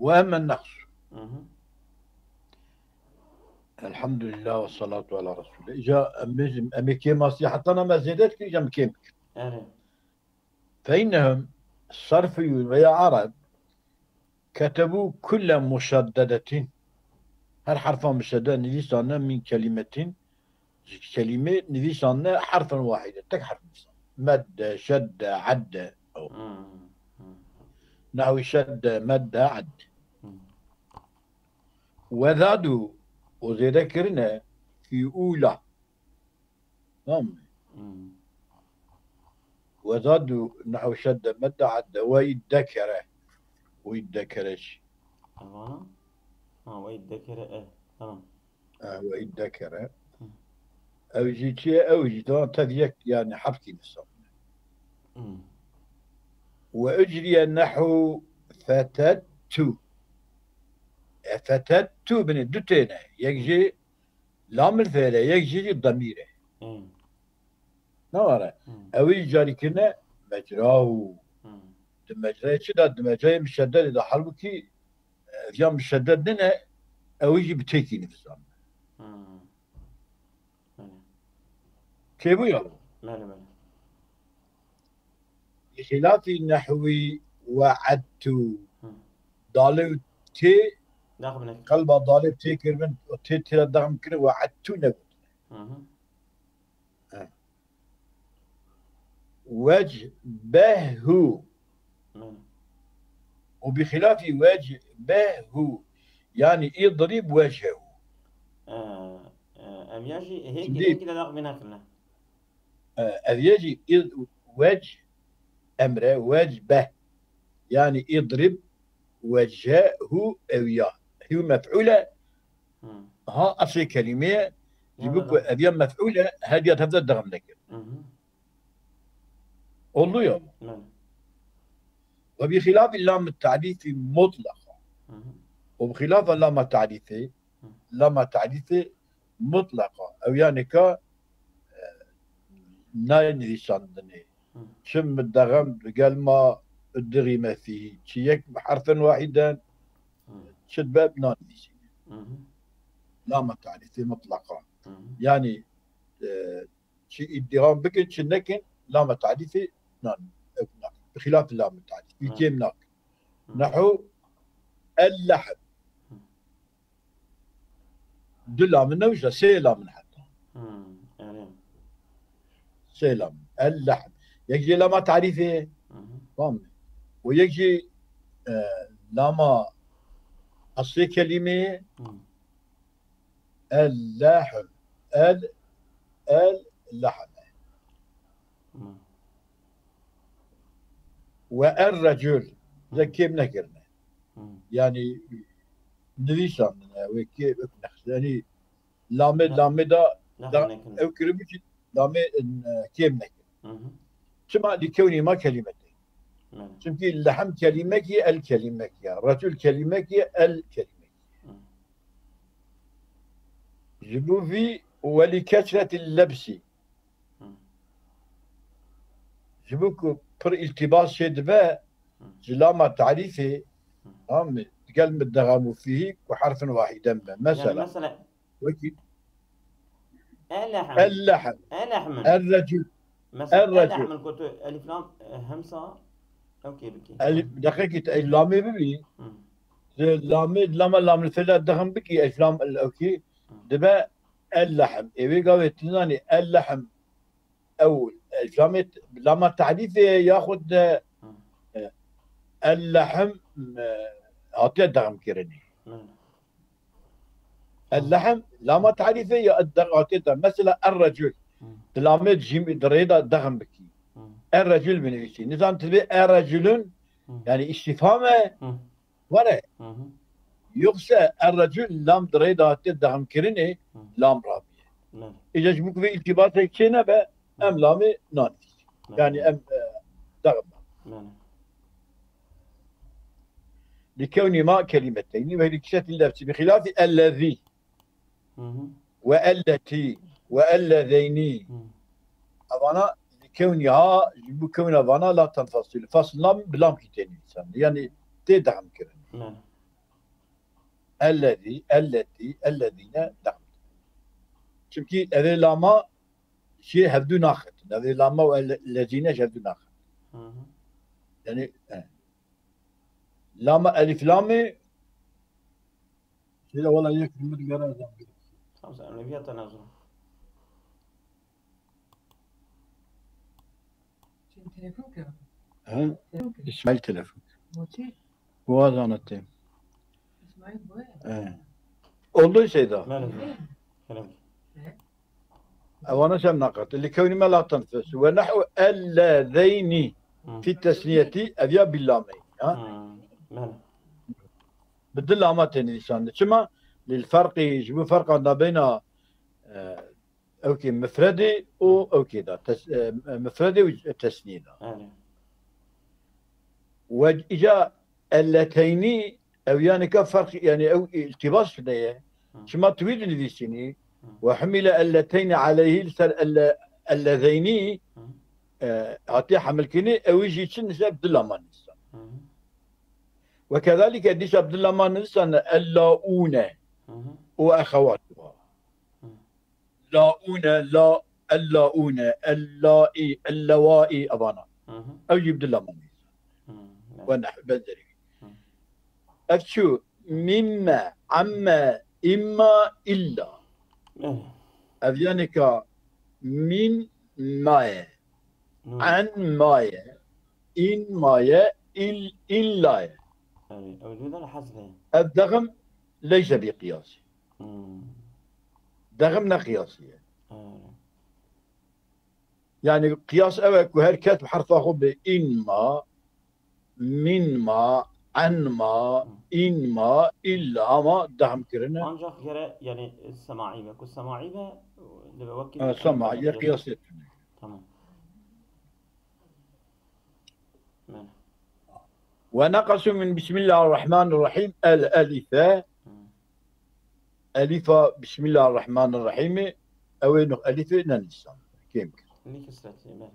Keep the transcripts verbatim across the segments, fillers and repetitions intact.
Ve emme neqs. Hı hı. Elhamdülillah ve salatu ala Resulü. Îca em bêjin, em ê kêma siyahatan em zêde dikin, îca em kêm dikin. Erê. Fe innehum sarfiyun veya Arab ketebu kulle muşeddedetin. Her harfa muşedde nivîsane min kelimetin, ji kelîmê nivîsane harfen wahide, tek harf nivîsane. Medde, şedde, edde. Hmm, hmm. Nahwi şedde, medde, edde. Hmm. Wezadu, û zêde kirine, fiûla. Tamam mı? Hmm. Wezadu, nahwi şedde, medde, edde, ve iddekere. Ve iddekere çi? Evana? Ha, ve iddekere e. Tamam. E, ve iddekere. Hı. Ew jî çi ye? Ew jî da tev yek, yani, harfkî nisan. Hı. Ve ucriye nehu fetettu. E, fetettu binê du têne. Yek jî lamil fêle, yek jî demîre. Hı. Ne were? Hı. Ew jî carî kirine mecrahu. Hı. Di mecrayê çi de? Di mecrayê muşeddedê de. Halbukî, e, ya muşedded nine, ew jî bi têkî nivîsandine. Hı. Belê. Çêbû ya? Belê, belê. Bi xilafî nehwî we'edtu. Hı. Dalê û tê, Daxim ne. Qelba dalê tê kiribin, tê tê re daxim kirin, we'edtu nebû. Hı hı. He. Wecbehhu. Hı. Û bi xilafî wecbehhu. Yani idrib wechehu. E, e, em ya jî hêkî Şimdi hêkî de daxim nekirine. E, ev yê jî id-, wec emre, wec beh. Yani idrib wecehu ew ya. Hî mef'ûl e. Hı. Ha, eslê kelîmê ye. Ji bo ku ev ya mef'ûl e, her ya tevde dexm nekir. Hı hı. Oldu ya. Belê. Ve bi xilafî lam tarîfî mutlaqa. Hı hı. Û bi xilafa lama tarîfê, Hı. lama tarîfê mutlaqa. Ew yani ka, e, nayê nivîsandinê. Hı. Çi midexem digel ma, digîme fîhî. Çi yek herfên wahîden, Hı. çi dibe nanivîsîne. Hı hı. Lama tarîfê mutlaqa. Hı hı. Yani, e, çi îdîam bikin, çi nekin, lama tarîfê nan, ew nakin. Bi xilaf lama tarîfê, Hı. kêm nakin. Hı. Nehu el-lehm. Hı. Du lam in, ne wisa, sê lam in heta. Hmm, yani. Sê lam. El-lehm. Yek jî lama tarîfê. Hı hı. Tamam mı? O yek jî, e, lama aslê kelîmeyê. Hı. El-lehm. El, el-lehm. Hı. Ve er-recul. Hı. Ze kêm nekirine. Hı. Yani nivîsandine, wê kê, wek nexşe. Yani lamê, Ne. lamê da, Nexşe da nekirine. Ew kiribû ki lamê, e, kêm nekir. Hı hı. Çima li kewnî ma kelîmetê. Hı. Çünkü lehm kelîmekî, el kelîmekî ya. Recul kelîmekî, el kelîmekî. Hı. Ji bo vî û welî kesretil lebsî. Hı. Ji bo ku pir îltîbas çê dibe, Hı. ji lama tarîfê, Hı. tamam mı? Digel mi dexam û fîhî ku herfin wahîden be. Yani Mesela, mesela wekî Elehim. Elehim. Elehim. Errecul. Mesela Errecul. Elehim ku tu elif lam, e, hemsa, ew kê bikî. Elif, deqekî te lamê bibî. Hı. Lamê, lama lamil fêle dexam bikî, elif lam el ew kî. Hı. Dibe el-lehm. Ê wê gavê tu zanî el-lehm ew, e, lamê, lama tarîfê ye yaxud de, Hı. e, el-lehm, e, hatiye dexmkirinê. Hı. El-lehm, lama tarîfê ya de-, hatiye de. Mesela er-recul. Hı. Di lamê cîm, di rê de dexm bikî. Hı. Er-recul binivîsî. Nizam tu dibê er-reculun, Hı. yani îstîfam e. Hı. Were. Hı hı. Yoksa er-recul lam di rê de hatiye dexmkirinê, Hı. lam rabî ye. Ne. Îca ji bo ku vê îltîbatek çê nebe, Hı. em lamê nanivîsî. Ne. Yani em, e, dexm. Ne, ne. Li kewnî ma kelîmeteynî ve li kişetin lefzî bi xilafî ellezî. Hı hı. Ve elletî, ve ellezeynî. Hı. Evana li kewnî ha, ji bo kewna vana la tenfasil. Fasl lam bi lamkî tê nivîsandin. Yani tê dexm kirin. Ne. Ellezî, elletî, ellezîne dehm. Çimkî evê lama jî hevdû naxetin. Evê lama û elle-, lezîne jî hevdû naxetin. Hı hı. Yani, he. Lama elif lamê, şöyle wala yek min digere zam. Tamam, sen öyle bir yata nazım. Şimdi telefon kırdı. He? Telefon kırdı. İsmail telefon. Moçi? Boğaz anlattı. İsmail bu. He. Oldu şey daha. Merhaba. Selam. He. Evana sem nakat. Li kevni me la tenfes. Ve nahwu ellezeynî. Hı. Fi tesniyeti ev ya billamey. Ha? Hı. Merhaba. Bi di lama tê nivîsandin. Çima? Lil ferqî, ji bo ferqa nabeyna, e, ewkê mifredê û ewkê da. Tes-, e, mifredê û tesniyê da. Erê. Ve îca elleteynî, ew yanî ka ferq, yani ew îltibas tune ye. Hı. Çima tu wî dinivîsînî? Hı. Ve humile elleteynî aleyhî li ser elle-, ellezeynî, Hı. e, hatiye hemilkirinê, ew jî çi nise bi di lama nivîsan. Hı hı. Ve kezalike dîsa bi di lama nivîsan ellaûne Hı hı. û exewatuha. Hı. Laûne, la, ellaûne, ellâî, ellewâî, evana. Hı hı. Ew jî bi di lama nivîsan. Hı, evet. Ve nehw benzerî. Hı. Ev çû, mîmme, emme, îmma, îlla. Evet. Ev yanî ka mîm maye, Hı. en maye, în maye, îl-, îlla ye. Evet, ew duyda li hezf e. Ev dexim leyse bi qiyasî. Hmm. Dexim ne qiyasî ye. Evet. Yani qiyas ew e ku her kes bi herfa xwe bi în ma, mîn ma, en ma, Hmm. în ma, îlla ma dexim kirine. Ancak gere yani semaî be, ku semaî be, dibe wekî Ha, semaî ye, qiyasê tune. Tamam. Bele. Ve neqesu min Bismillahirrahmanirrahim el elife. Hı. Elifa Bismillahirrahmanirrahimê, ew ê nuh elifê nenivîsan. Kêm kir. Lî kisretî, bele.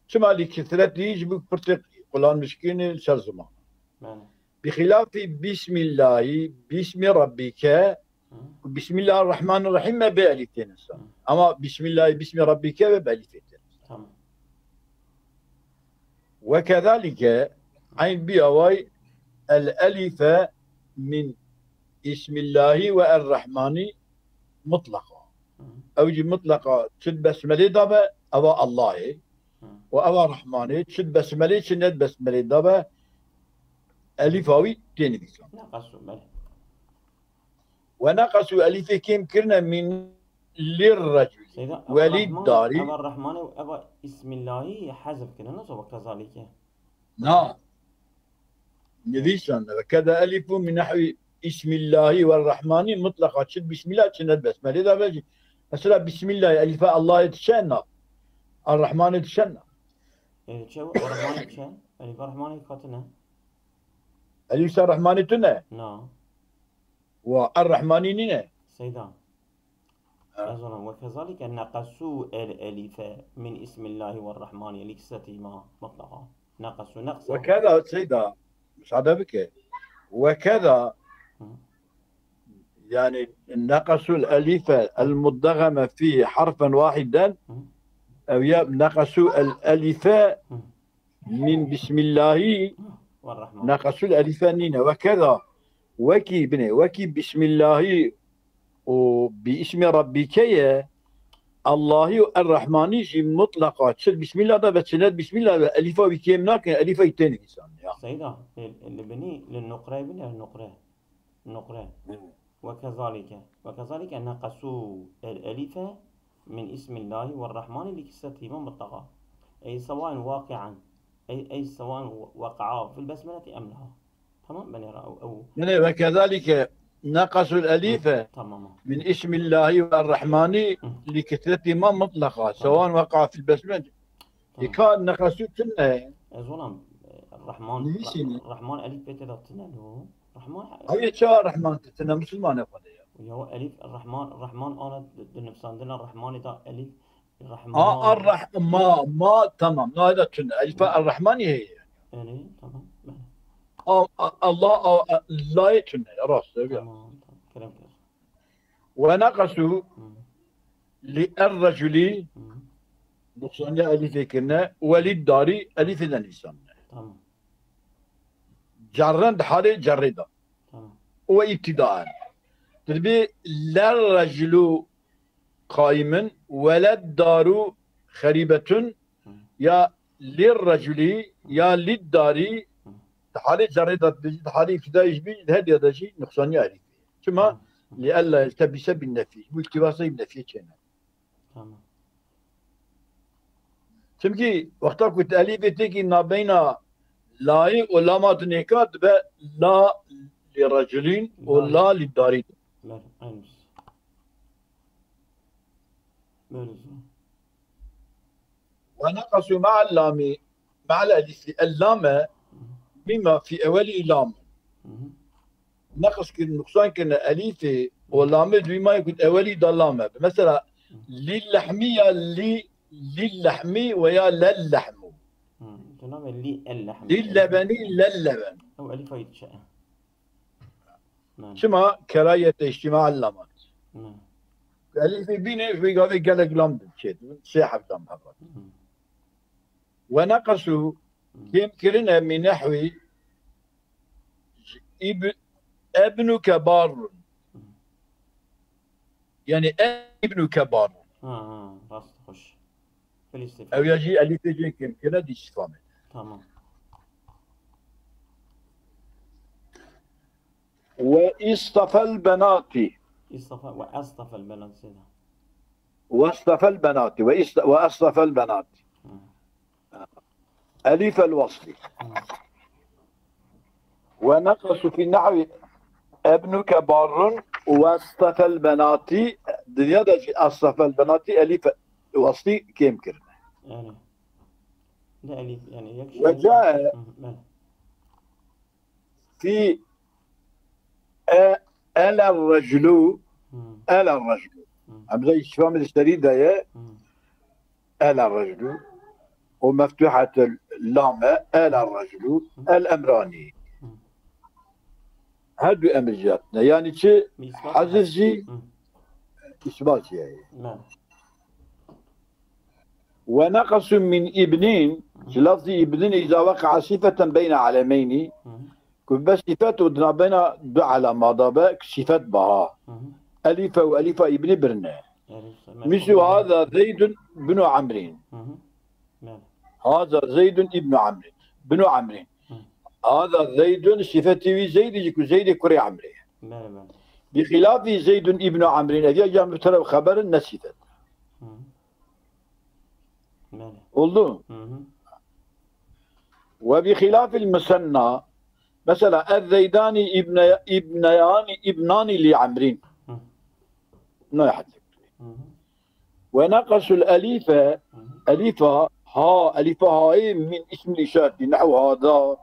Çima lî kisretî? Ji bo pirtê qulanmişkînê li ser ziman. Bele. Bi xilafî Bismillahî, Bismi Rabbike, Hı. Bismillahirrahmanirrahim me bê elîf tê nivîsan. Hı. Ama Bismillahî, Bismi Rabbike ve bi elîfê tê nivîsan. Tamam. Ve kezalike, eyn bi away, el elife min Ismillahî ve Errahmanî mutlaqa. Hı. Ew jî mutlaqa çi di besmelê de be, eva Allahê. Hı. Û eva Rehmanê, çi di besmelê, çi ne di besmelê de be, elîfa wî tê nivîsan. Neqesu, bele. Ve neqesu, elîfê kêm kirine min lirreculi. Seyda, eva welî Rehman, darî. Eva Rehmanê û eva Îsmîllahî hezf kirine, nasıl ve kezalike? Na. Nivîsan, ve keda elîfu min nehwî Îsmîllahî ve Rehmanî mutlaqa çi Bismillah, çi ne Besmelê de be jî. Mesela Bismillah, elîfa Allahê dişe na. Ar-Rehmanê dişe na. E, çe, Ar-Rehmanê dişe? Elîfa Rehmanê katine? Elîfa Rehmanê tune? Na. Wa Ar-Rehmanî nîne? Seyda. Ha. Ez ona, ve kezalike neqesû el elife min ismillahi ve rahmani, lîksetî ma mutlaqa. Neqesû neqsa. Ve keda, Seyda, müsaade bike. Ve keda, Hı. yani, neqesul elife el muddegeme fî harfen wahiden, Hı. ev ya neqesu el elife Hı. min bismillahi, Ve rahman. Neqesul elife nîne. Ve keda, wekî, binê, wekî bismillahi û bi ismi rabbike ye, Allahî û Errahmanî jî mutlaqa çi Bismillah de ve çi ne Bismillah ve elîfa wî kêm nakin, elîfa wî tê nivîsan ya. Seyda, e, e, li binî, li nuqre binê, nuqre. Nuqre. Hı. Ve kezalike. Ve kezalike neqesû el elife min ismillahi ve rahmani li kîsetî ve mutlaqa. Ey sewaen waqi'an. Ey, ey sewaen waqa'a fil besmeleti em la. Tamam, ben era ew, ew. Yani ve kezalike neqesul elife Hı, tamam. min ismillahi ve rahmani Hı. li kisreti ma mutlaqa. Tamam. Sewan veqa fil besmele. Tamam. Eka neqesu tune. Ez olam, e, Rahman, Nivîsî Ra-, ne? Rahman elif bete de tune lo. Rahman, Ew yê çawa Rahman tune, Musulmanê Xwedê ya. Ya elif Rahman, Rahman ana di, di nivsandina Rahmanê de elif Rahman. A, ar-Rah-, ma, ma, tamam. Na da tune. Elifa Hı. Ar-Rahmanî heye. Erê, tamam. Bele. A, a, Allah, a, a, layê tune, rast e, ya. Tamam, tamam. Kerem kir. Ve neqesu Hı, li er-reculî, hı, nuqsaniya elîfê kirine, ve lid-darî, elîfê de nivîsandine. tamam, Cerren di halê cerrê de. tamam. Ve îbtidaen. Dibê ler-reculu qaimun, ve led-daru xerîbetun, Hı. ya lir-reculî, ya lid-darî, di halê cerrê de, di halê îbtidayê jî bî, di her diya de jî nuqsaniya elîfê. Çima? Hı, hı. Li ella yeltebise bin nefî. Bu îltibasa bin nefî çêne. Tamam. Çimkî wexta ku tu elîfê têkî nabeyna layê û lama tu nêka dibe la li reculîn û Darî. La li darî. Belê, aynı şey. Böyle zor. Ve neqesu ma'al lami, ma'al elîfî, el lame, mîma fî ewelî lam. Hı hı. Neqis kirin, nuqsan kirine elîfê û lamê duymayê ku di ewelî da lame. Mesela, lil lehmi ya li, lil lehmi ve ya lel lehmu. Hı. Tu navê li el lehmi. Lil lebeni, lel leben. Ew elîfa yê diçe. Belê. Çima? Kerayete îctîma lamat. Belê. Elîfê bîne, ji vê gavê gelek lam diçe. Sê heft lam heba. Hı. Ve neqesu, kêm kirine min nehwî ib-, ebnuke barrun. Yani ebnuke barrun. Ha, ha, rast, hoş. Fil istifham. Ew ya jî elîfê cê kêm kirine di istifhamê. Tamam. Ve istafel benati. İstafa ve estafel benat seyda. Ve istafel benati. Ve ist-, ve istafel benati. Hı. Elîfel wasli. Hı. Ve neqesu fî nehwî ebnuke barrun ve istafel benati. Dinya de jî istafel benati elîf wasli kêm kirine. Yani. Ne elîf yani. Yak Ve cae Hı, belê. fî e, el reclu, Hı, el reclu. Hı. Hemze îstifhamê di serî de ye, hı, el reclu. O meftuhatel lame, el reclu, el emrani. Hı. Her du emir jî hatine. Yani çi? Bi isbat Hazir jî Hı. isbat jî ye. Belê. Ve neqesu min ibnin, ji lafzî ibnin îza weqe'a sifeten beyne alemeyni, Hı hı. ku be sifet û di nabeyna du alama de be, sifet baha. Hı hı. Elîfe û elîfa ibnî birine. Yani, Misu haza Zeydun bnu Amrin. Hı hı. Belê. Haza Zeydun ibnu Amrin. Bnu Amrin. Hı. Haza Zeydun sifetî wî Zeydî jî ku Zeydê kurê Amrê. Belê, belê. Bi xilafî Zeydun ibnu Amrin. Ev ya cem terew xeberin ne sifet. Hı. Belê. Oldu. Hı hı. Ve bi xilafil musenna. Mesela ez Zeydani ibne, ibneyani, ibnani li Amrin. Hı. Ne hadis. Hı hı. Ve neqesul elife, Hı hı. elifa, ha, elifa hayi min ismil işareti. Nehu hada,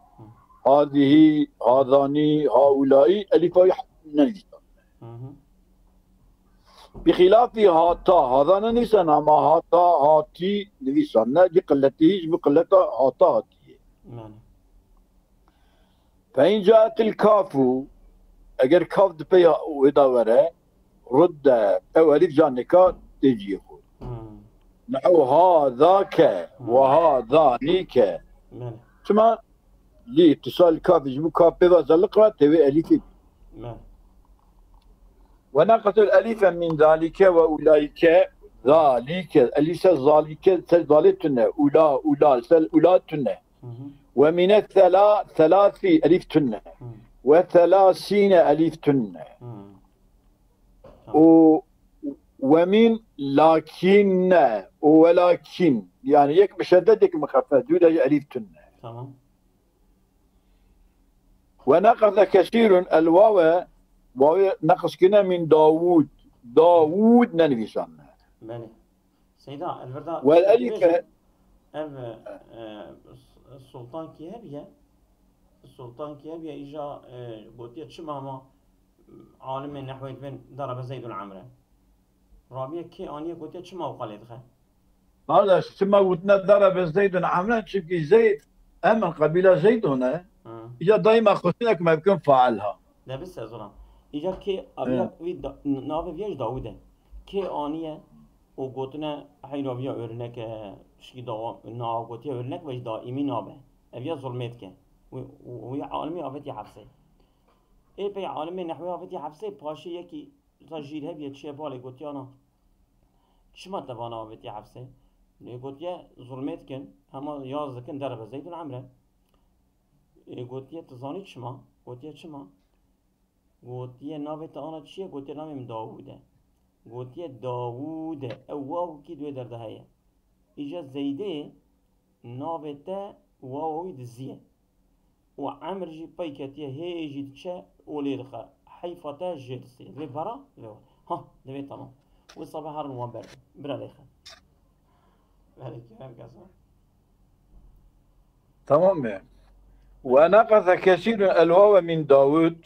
hazihi, hazani, haulai, elifa ne nivîsan. Hı hı. Bi xilafî hata, hada ne nivîsan ama hata, hati nivîsan. Ne di qilletî, hiç bi qilleta hata hatiye. Belê. Fe in caetil kafu, eger kaf di pey wê de were, rudde, ew elîf ca nika tê cihê xwe. Hı. Nehu hadake, ve hadanike. Belê. Çima? Li îtisal kafî ji bo kaf pê ve zeliq re tê wê elîfê. Belê. Ve neqesul elife min zalike ve ulaike, zalike, elîse zalike, ser zalê tune, ula, ula, ser ula tune. Hı hı. Ve mine sela, selasi elîf tune. Hı. Ve selasine elîf tune. Hı. Tamam. O ve min lakinne, o ve lakin. Yani yek bi şeddet, yek bi xeffe. Dû de elîf tune. Tamam. Ve neqese kesîrun el wave, wavê neqis kine min Dawud. Dawud nenivîsan. Belê. Seyda, elverda Wel elife. Ev, e, Sultan kî hebiye? Sultan kî hebiye, îja, e, gotiye çima ma alimê nehwê dibên darabe Zeydun Emre. Rabiye kê aniye gotiye çima ew qalê dixe? Kardeş, çima gotine darabe Zeydun Emre? Çünkü Zeyd, hemen kabîla Zeydun e. Hı. Îca dayî me xwestine ku me bikin fail ha. Debise zoran. Îca kê aviya wî da- navê viya ji Dawûd e. Kê aniye û gotine heyra viya örnek e, şikî dawa na gotiye örnek ve ji daîmî nabe. Ev ya zulmê dike. Wî wî alimî avêtiye hefsê. Ê pey alimê nehwê avêtiye hefsê, paşê yekî ta jîr hebiye çiye balê gotiyana. Çima te vana avêtiye hefsê? Lê gotiye zulmê dikin, hema yaz dikin derebe Zeyd û Emre. Ê, gotiye, tu zanî çima? Gotiye, çima? Gotiye, navê te ana çi ye? Gotiye, navê min Dawûd e. Gotiye, Dawûd e. Ew waw kî di wê derde heye. Îca Zeydê navê te wawa wî dizî ye. Û Emr jî pey ketiye, hê jî diçe û lê dixe. Heyfa te jê dizî. Vê bara? Vê were. Ha, divê tamam. Wisa be herin wan ber. Bira lê xe. Belê ki her kesa. Tamam mı? Ve nakasa kesirun el vave min Davud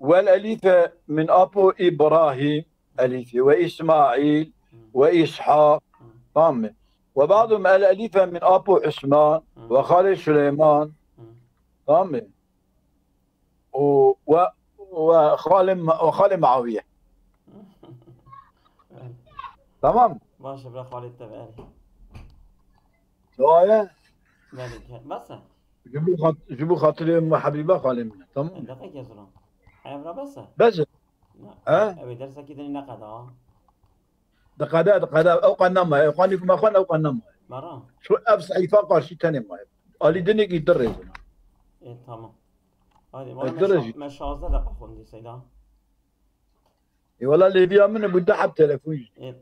vel elife min apo İbrahim elifi ve İsmail ve İshak. Tamam mı? Ve ba'dum el elife min apo Osman ve Halil Süleyman. Tamam mı? O ve ve Halil ve Halil Muaviye. Tamam. Baş e, bira Xalid te ver. Doğaya. Belê ki. Bes e. Ji bo xat- ji bo xatirê me Habiba xalê min. Tamam. Deqe ke zira. Evra bes e. Bes e. Ha? Ew dersekî dinî ne qeda. Diqede, diqede. Ew qan nemaye. Ew qanî ku me xwend ew qan nemaye. Mara. Şu ev seyfa karşı tenê maye. Ali dinekî dirêzin. E, tamam. Hadi, bana me şa- me şazde deqa xwendî Seyda. E, wala lêviya min bu dehab telefon. E,